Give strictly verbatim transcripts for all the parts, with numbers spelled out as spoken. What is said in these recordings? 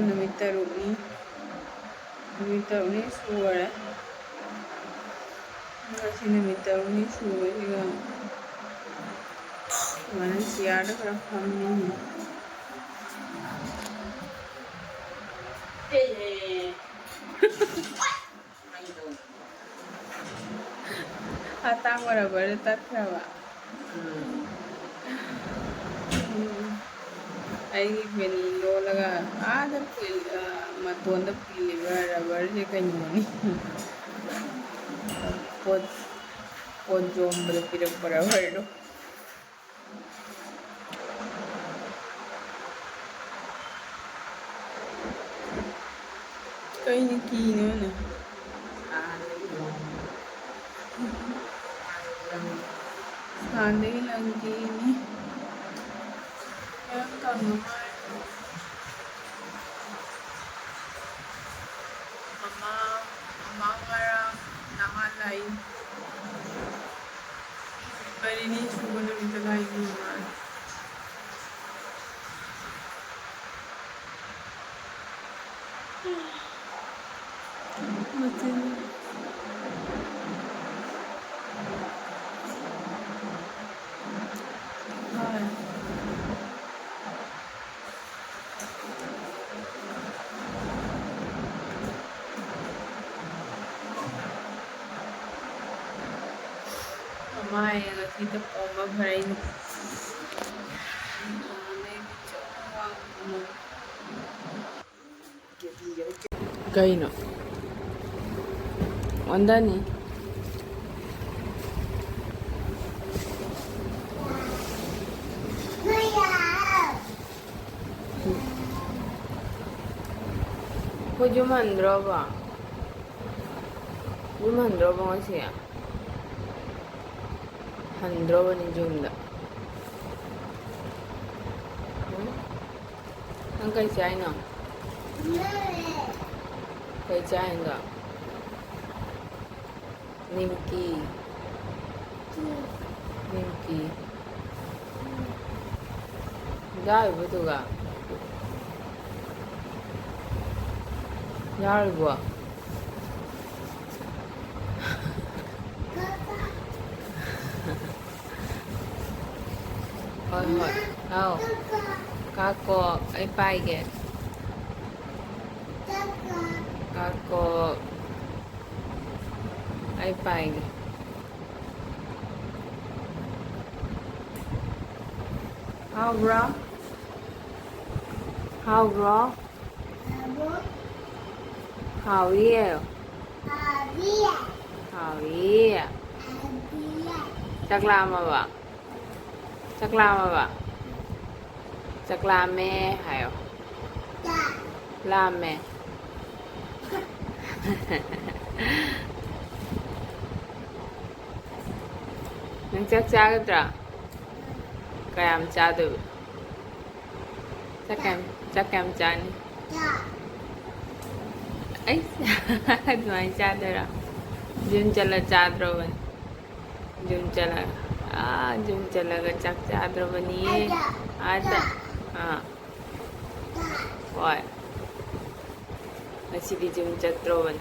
ꯅꯨꯃꯤꯠ ꯇꯔꯨꯛꯅꯤ꯫ ꯅꯨꯃꯤꯠ ꯇꯔꯨꯛꯅꯤ ꯁꯨꯔꯦ꯫ ꯉꯁꯤ ꯅꯨꯃꯤꯠ ꯇꯔꯨꯛꯅꯤ ꯁꯨꯕꯁꯤꯒ ꯁꯨꯃꯥꯏꯅ ꯆꯤꯌꯥꯔꯗ ꯈꯔ ꯐꯝꯃꯤ꯫ ꯑꯇꯥꯡꯕ ꯔꯕꯔꯗ ꯇꯠꯈ꯭ꯔꯕ꯫ ꯎꯝ꯫ ꯑꯩꯒꯤ ꯕꯦꯅꯤ ꯂꯣꯜꯂꯒ ꯑꯥꯗ ꯄꯤꯜ-, ꯑ, ꯃꯇꯣꯟꯗ ꯄꯤꯜꯂꯤꯕ ꯔꯕꯔꯁꯦ ꯀꯩꯅꯣꯅꯤ꯫ ꯄꯣꯠ, ꯄꯣꯠ ꯌꯣꯟꯕꯗ ꯄꯤꯔꯛꯄ ꯔꯕꯔꯗꯣ꯫ ꯀꯩꯅꯣ ꯀꯤꯅꯣꯅ? ꯁꯥꯟꯗꯒꯤ ꯂꯪ ꯀꯤꯅꯤ꯫ ꯌꯥꯝ ꯀꯪꯕ ꯃꯥꯜꯂꯦ꯫ ꯃꯃꯥ, ꯃꯃꯥ ꯉꯔꯥꯡ ꯅꯍꯥꯟ ꯂꯥꯛꯏ꯫ ꯅꯨꯃꯤꯠ ꯃꯔꯤꯅꯤ ꯁꯨꯕ ꯅꯨꯃꯤꯠꯇ ꯂꯥꯛꯏ ꯃꯃꯥ꯫ ꯃꯆꯤꯟ꯫ ꯍꯣꯏ꯫ ꯃꯃꯥꯏ ꯉꯁꯤꯗ ꯄꯣꯝꯕ ꯐꯔꯦ꯫ ꯀꯩꯅꯣ? ꯑꯣꯟꯗꯅꯤ꯫ ꯑꯩꯈꯣꯏ ꯌꯨꯝ ꯍꯟꯗ꯭ꯔꯣꯕꯣ? ꯌꯨꯝ ꯍꯟꯗ꯭ꯔꯣꯕꯣ ꯉꯁꯤ? ꯍꯟꯗ꯭ꯔꯣꯕꯅꯤ ꯌꯨꯝꯗ? ꯎꯝ? ꯅꯪ ꯀꯩ ꯆꯥꯏꯅꯣ? ꯀꯩ ꯆꯥꯏꯅꯣ? ꯅꯤꯝꯀꯤ꯫ ꯅꯤꯝꯀꯤ꯫ ꯌꯥꯔꯤꯕꯗꯨꯒ? ꯌꯥꯔꯤꯕꯣ? ꯍꯣꯏ, ꯍꯣꯏ꯫ ꯍꯥꯎ꯫ ꯀꯥꯛꯀꯣ, ꯑꯩ ꯄꯥꯏꯒꯦ꯫ ꯀꯥꯛꯀꯣ, ꯑꯩ ꯄꯥꯏꯒꯦ꯫ ꯍꯥꯎꯕ꯭ꯔꯣ? ꯍꯥꯎꯕ꯭ꯔꯣ? ꯍꯥꯎꯏꯌꯦ꯫ ꯍꯥꯎꯏꯌꯦ꯫ ꯆꯥꯛ ꯂꯥꯝꯃꯕ? ꯆꯥꯛ ꯂꯥꯝꯃꯕ? ꯆꯥꯛ ꯂꯥꯝꯃꯦ ꯍꯥꯏꯌꯣ꯫ ꯂꯥꯝꯃꯦ꯫ ꯅꯪ ꯆꯥꯛ ꯆꯥꯒꯗ꯭ꯔꯥ? ꯀꯌꯥꯝ ꯆꯥꯗꯣꯏꯕ? ꯆꯥꯛ ꯀꯌꯥꯝ, ꯆꯥꯛ ꯀꯌꯥꯝ ꯆꯥꯅꯤ? ꯑꯩ ꯑꯗꯨꯃꯥꯏꯅ ꯆꯥꯗꯣꯏꯔꯣ? ꯖꯤꯝ ꯆꯠꯂ ꯆꯥꯗ꯭ꯔꯣꯕꯅꯤ? ꯖꯤꯝ ꯆꯠꯂꯒ, ꯑꯥ, ꯖꯤꯝ ꯆꯠꯂꯒ ꯆꯥꯛ ꯆꯥꯗ꯭ꯔꯣꯕꯅꯤ? ꯑꯥꯗ? ꯑꯥ꯫ ꯍꯣꯏ꯫ ꯉꯁꯤꯗꯤ ꯖꯤꯝ ꯆꯠꯇ꯭ꯔꯣꯕꯅꯤ?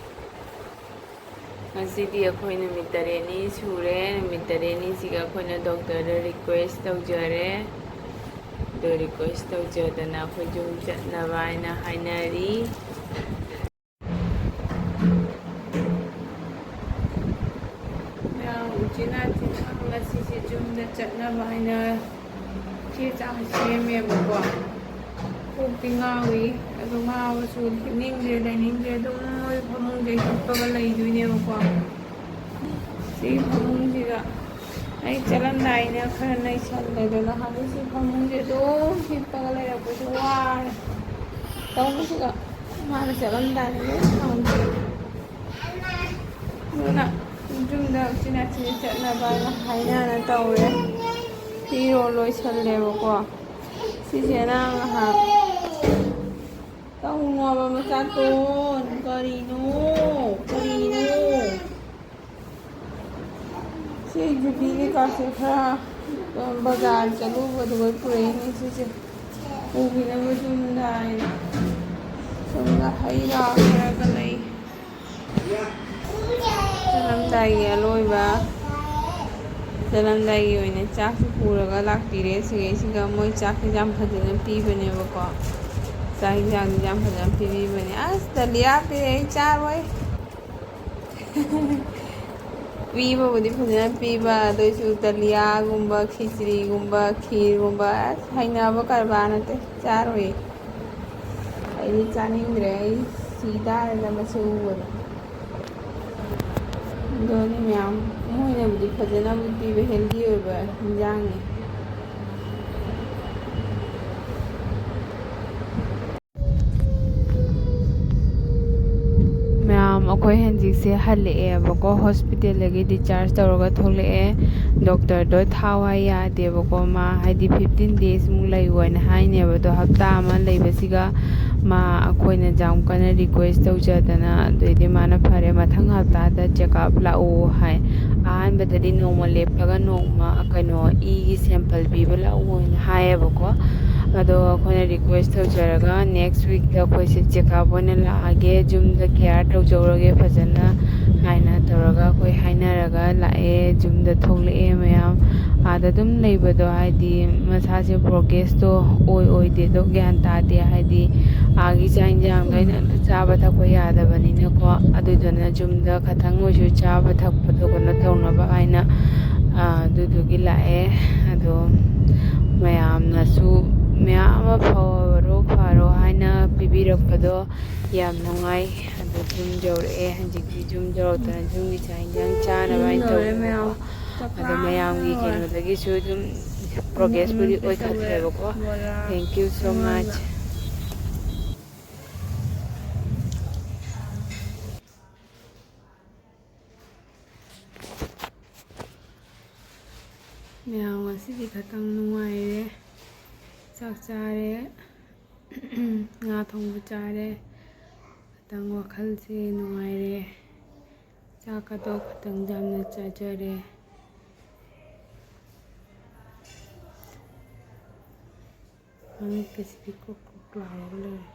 ꯉꯁꯤꯗꯤ ꯑꯩꯈꯣꯏ ꯅꯨꯃꯤꯠ ꯇꯔꯦꯠꯅꯤ ꯁꯨꯔꯦ꯫ ꯅꯨꯃꯤꯠ ꯇꯔꯦꯠꯅꯤꯁꯤꯒ ꯑꯩꯈꯣꯏꯅ ꯗꯣꯛꯇꯔꯗ ꯔꯤꯀ꯭ꯋꯦꯁ ꯇꯧꯖꯔꯦ꯫ ꯑꯗꯣ ꯔꯤꯀ꯭ꯋꯦꯁ ꯇꯧꯖꯗꯅ ꯑꯩꯈꯣꯏ ꯖꯤꯝ ꯆꯠꯅꯕ ꯍꯥꯏꯅ ꯍꯥꯏꯅꯔꯤ꯫ ꯃꯌꯥꯝ ꯎꯆꯤꯟ ꯅꯥꯆꯤꯟꯅ ꯉꯁꯤꯁꯦ ꯖꯤꯝꯗ ꯆꯠꯅꯕ ꯍꯥꯏꯅ ꯆꯦ ꯆꯥꯡ ꯁꯦꯝꯃꯦꯕꯀꯣ꯫ ꯀꯣꯛꯇꯤ ꯉꯥꯎꯔꯤ꯫ ꯑꯗꯣ ꯉꯥꯎꯔꯁꯨ ꯍꯤꯞꯅꯤꯡꯗ꯭ꯔꯦ, ꯂꯩꯅꯤꯡꯗ꯭ꯔꯦ꯫ ꯑꯗꯨꯝ ꯃꯣꯏ ꯐꯃꯨꯡꯗ ꯍꯤꯞꯄꯒ ꯂꯩꯗꯣꯏꯅꯦꯕꯀꯣ꯫ ꯁꯤ ꯐꯃꯨꯡꯁꯤꯗ ꯑꯩ ꯆꯠꯂꯝꯗꯥꯏꯗ ꯈꯔ ꯅꯩꯁꯜꯂꯦꯗꯅ꯫ ꯍꯧꯖꯤꯛꯁꯤ ꯐꯃꯨꯡꯁꯦ ꯑꯗꯨꯝ ꯍꯤꯞꯄꯒ ꯂꯩꯔꯛꯄꯁꯦ ꯋꯥꯔꯦ꯫ ꯇꯧꯕꯁꯤꯒ ꯃꯥꯅ ꯆꯠꯂꯝꯗꯥꯏꯗ ꯂꯣꯏ ꯊꯝꯈ꯭ꯔꯦ꯫ ꯑꯗꯨꯅ ꯌꯨꯝꯗ ꯎꯆꯤꯟ ꯅꯥꯆꯤꯟ ꯆꯠꯅꯕ ꯍꯥꯏꯅ ꯍꯥꯏꯅꯅ ꯇꯧꯔꯦ꯫ ꯐꯤꯔꯣꯜ ꯂꯣꯏꯁꯜꯂꯦꯕꯀꯣ꯫ ꯁꯤꯁꯦ ꯑꯉꯥꯡ ꯉꯥꯏꯍꯥꯛ ꯇꯧꯅꯣꯕ ꯃꯆꯥꯇꯣꯟ꯫ ꯀꯔꯤꯅꯣ? ꯀꯔꯤꯅꯣ? ꯁꯤ ꯌꯨꯕꯤ ꯀꯩꯀꯥꯁꯦ ꯈꯔ, ꯑ, ꯕꯖꯥꯔ ꯆꯠꯂꯨꯕꯗꯨꯒ ꯄꯨꯔꯛꯏꯅꯦ ꯁꯤꯁꯦ꯫ ꯄꯨꯈꯤꯅꯕ ꯌꯨꯝꯗ ꯍꯥꯏꯅ꯫ ꯁꯣꯝꯗ ꯍꯩ ꯔꯥ ꯈꯔꯒ ꯂꯩ꯫ ꯆꯠꯂꯝꯗꯥꯏꯒꯤ ꯑꯂꯣꯏꯕ, ꯆꯠꯂꯝꯗꯥꯏꯒꯤ ꯑꯣꯏꯅ ꯆꯥꯛꯁꯨ ꯄꯨꯔꯒ ꯂꯥꯛꯄꯤꯔꯦ꯫ ꯁꯤꯈꯩꯁꯤꯒ ꯃꯣꯏ ꯆꯥꯛꯁꯦ ꯌꯥꯝ ꯐꯖꯅ ꯄꯤꯕꯅꯦꯕꯀꯣ꯫ ꯆꯥꯛ ꯌꯦꯟꯁꯥꯡꯁꯦ ꯌꯥꯝ ꯐꯖꯅ ꯄꯤꯕꯤꯕꯅꯦ꯫ ꯑꯁ, ꯗꯂꯤꯌꯥꯗꯤ ꯑꯩ ꯆꯥꯔꯣꯏ꯫ ꯄꯤꯕꯕꯨꯗꯤ ꯐꯖꯅ ꯄꯤꯕ, ꯑꯗꯨꯏꯁꯨ ꯗꯂꯤꯌꯥꯒꯨꯝꯕ, ꯈꯤꯆ꯭ꯔꯤꯒꯨꯝꯕ, ꯈꯤꯔꯒꯨꯝꯕ, ꯑꯁ, ꯍꯩꯅꯕ ꯀꯔꯕꯥꯔ ꯅꯠꯇꯦ, ꯆꯥꯔꯣꯏ꯫ ꯑꯩꯗꯤ ꯆꯥꯅꯤꯡꯗ꯭ꯔꯦ, ꯑꯩ ꯁꯤ ꯇꯥꯔꯦꯗ ꯃꯁꯤ ꯎꯕꯗ꯫ ꯑꯗꯨꯅꯤ ꯃꯌꯥꯝ, ꯃꯣꯏꯅꯕꯨꯗꯤ ꯐꯖꯅꯕꯨꯗꯤ ꯄꯤꯕ, healthy ꯑꯣꯏꯕ ꯍꯤꯟꯖꯥꯡꯅꯤ꯫ ꯃꯌꯥꯝ, ꯑꯩꯈꯣꯏ ꯍꯧꯖꯤꯛꯁꯦ ꯍꯜꯂꯛꯑꯦꯕꯀꯣ, ꯍꯣꯁꯄꯤꯇꯥꯜꯗꯒꯤ discharge ꯇꯧꯔꯒ ꯊꯣꯛꯂꯛꯑꯦ꯫ ꯗꯣꯛꯇꯔꯗꯣ ꯊꯥꯎ ꯍꯥꯏ ꯌꯥꯗꯦꯕꯀꯣ, ꯃꯥ ꯍꯥꯏꯗꯤ fifteen days ꯃꯨꯛ ꯂꯩꯌꯣ ꯍꯥꯏꯅ ꯍꯥꯏꯅꯦꯕ꯫ ꯑꯗꯣ ꯍꯞꯇꯥ ꯑꯃ ꯂꯩꯕꯁꯤꯒ ꯃꯥ, ꯑꯩꯈꯣꯏꯅ ꯌꯥꯝ ꯀꯟꯅ request ꯇꯧꯖꯗꯅ, ꯑꯗꯨꯏꯗꯤ ꯃꯥꯅ "ꯐꯔꯦ, ꯃꯊꯪ ꯍꯞꯇꯥꯗ check up ꯂꯥꯛꯑꯣ" ꯍꯥꯏ꯫ ꯑꯍꯥꯟꯕꯗꯗꯤ ꯅꯣꯡꯃ ꯂꯦꯞꯄꯒ ꯅꯣꯡꯃ, ꯀꯩꯅꯣ, ꯏꯒꯤ sample ꯄꯤꯕ ꯂꯥꯛꯑꯣꯅ ꯍꯥꯏꯌꯦꯕꯀꯣ꯫ ꯑꯗꯣ ꯑꯩꯈꯣꯏꯅ request ꯇꯧꯖꯔꯒ next weekꯇ ꯑꯩꯈꯣꯏꯁꯦ check up ꯑꯣꯏꯅ ꯂꯥꯛꯑꯒꯦ, ꯌꯨꯝꯗ care ꯇꯧꯖꯧꯔꯒꯦ ꯐꯖꯅ ꯍꯥꯏꯅ ꯇꯧꯔꯒ ꯑꯩꯈꯣꯏ ꯍꯥꯏꯅꯔꯒ ꯂꯥꯛꯑꯦ꯫ ꯌꯨꯝꯗ ꯊꯣꯛꯂꯛꯑꯦ ꯃꯌꯥꯝ꯫ ꯑꯥꯗ ꯑꯗꯨꯝ ꯂꯩꯕꯗꯣ ꯍꯥꯏꯗꯤ ꯃꯁꯥꯁꯦ progressꯇꯣ ꯑꯣꯏ ꯑꯣꯏꯗꯦꯗꯣ ꯒ꯭ꯌꯥꯟ ꯇꯥꯗꯦ꯫ ꯍꯥꯏꯗꯤ ꯑꯥꯒꯤ ꯆꯥꯛ ꯌꯦꯟꯁꯥꯡꯗꯣ ꯑꯩꯅ ꯑꯝꯇ ꯆꯥꯕ ꯊꯛꯄ ꯌꯥꯗꯕꯅꯤꯅꯀꯣ, ꯑꯗꯨꯗꯨꯅ ꯌꯨꯝꯗ ꯈꯇꯪ ꯑꯣꯏꯁꯨ ꯆꯥꯕ ꯊꯛꯄꯗꯣ ꯀꯩꯅꯣ ꯇꯧꯅꯕ ꯍꯥꯏꯅ, ꯑꯥ, ꯑꯗꯨꯗꯨꯒꯤ ꯂꯥꯛꯑꯦ꯫ ꯑꯗꯣ ꯃꯌꯥꯝꯅꯁꯨ ꯃꯌꯥꯝ ꯑꯃ ꯐꯔꯣ ꯐꯔꯣ ꯍꯥꯏꯅ ꯄꯤꯕꯤꯔꯛꯄꯗꯣ ꯌꯥꯝ ꯅꯨꯡꯉꯥꯏ꯫ ꯑꯗꯣ ꯌꯨꯝ ꯌꯧꯔꯛꯑꯦ꯫ ꯍꯧꯖꯤꯛꯇꯤ ꯌꯨꯝ ꯌꯧꯔꯛꯇꯅ ꯌꯨꯝꯒꯤ ꯆꯥꯛ ꯌꯦꯟꯁꯥꯡ ꯆꯥꯅꯕ ꯍꯥꯏꯅ ꯇꯧꯔꯦ ꯃꯌꯥꯝ꯫ ꯇꯧꯕꯅꯦꯕꯀꯣ꯫ ꯑꯗꯣ ꯃꯌꯥꯝꯒꯤ ꯀꯩꯅꯣꯗꯒꯤꯁꯨ ꯑꯗꯨꯝ progressꯄꯨꯗꯤ ꯑꯣꯏꯈꯠꯈ꯭ꯔꯦꯕꯀꯣ꯫ Thank you so much꯫ ꯃꯌꯥꯝ, ꯉꯁꯤꯗꯤ ꯈꯇꯪ ꯅꯨꯡꯉꯥꯏꯔꯦ꯫ ꯆꯥꯛ ꯆꯥꯔꯦ, ꯉꯥ ꯊꯣꯡꯕ ꯆꯥꯔꯦ, ꯈꯇꯪ ꯋꯥꯈꯜꯁꯦ ꯅꯨꯡꯉꯥꯏꯔꯦ꯫ ꯆꯥꯛꯀꯗꯣ ꯈꯇꯪ ꯌꯥꯝꯅ ꯆꯥꯖꯔꯦ꯫ ꯃꯃꯤꯠꯀꯁꯤꯗꯤ ꯀ꯭ꯔꯣꯛ ꯀ꯭ꯔꯣꯛ ꯂꯥꯎꯔꯒ ꯂꯩꯔꯦ꯫